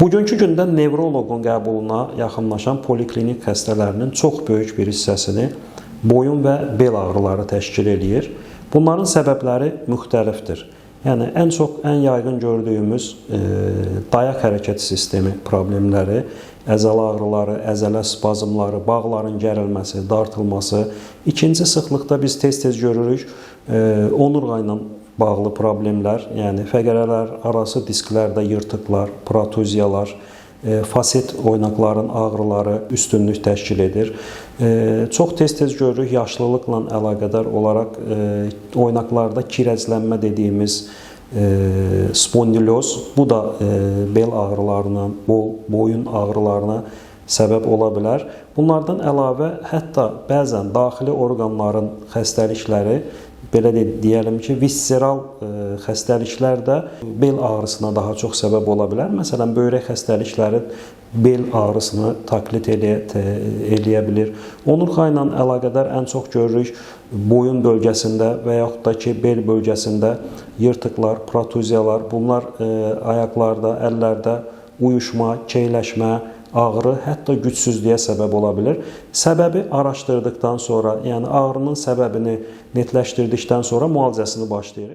Bugünkü gündə nevroloqun qəbuluna yaxınlaşan poliklinik xəstələrinin çox böyük bir hissəsini boyun və bel ağrıları təşkil eləyir. Bunların səbəbləri müxtəlifdir. Yəni ən çox, ən yayğın gördüyümüz dayaq hərəkət sistemi problemləri, əzələ ağrıları, əzələ spazmları, bağların gərilməsi, dartılması. İkinci sıxlıqda biz tez-tez görürük onurğa ilə bağlı problemlər, yəni fəqərələr arası disklərdə yırtıqlar, protuziyalar, faset oynaqların ağrıları üstünlük təşkil edir. Çox tez-tez görürük yaşlılıqla əlaqədar olaraq oynaqlarda kirəclənmə dediyimiz spondiloz, bu da bel ağrılarına, boyun ağrılarına səbəb ola bilər. Bunlardan əlavə hətta bəzən daxili orqanların xəstəlikləri, belə deyəlim ki, visceral xəstəliklər də bel ağrısına daha çox səbəb ola bilər. Məsələn, böyrək xəstəlikləri bel ağrısını təqlid eləyə bilir. Onurğa ilə əlaqədar ən çox görürük boyun bölgəsində və yaxud da ki, bel bölgəsində yırtıqlar, protuziyalar, bunlar ayaqlarda, əllərdə uyuşma, keyləşmə, ağrı, hətta gücsüzlüyə səbəb ola bilər. Səbəbi araşdırdıqdan sonra, yəni ağrının səbəbini netləşdirdikdən sonra müalicəsini başlayırıq.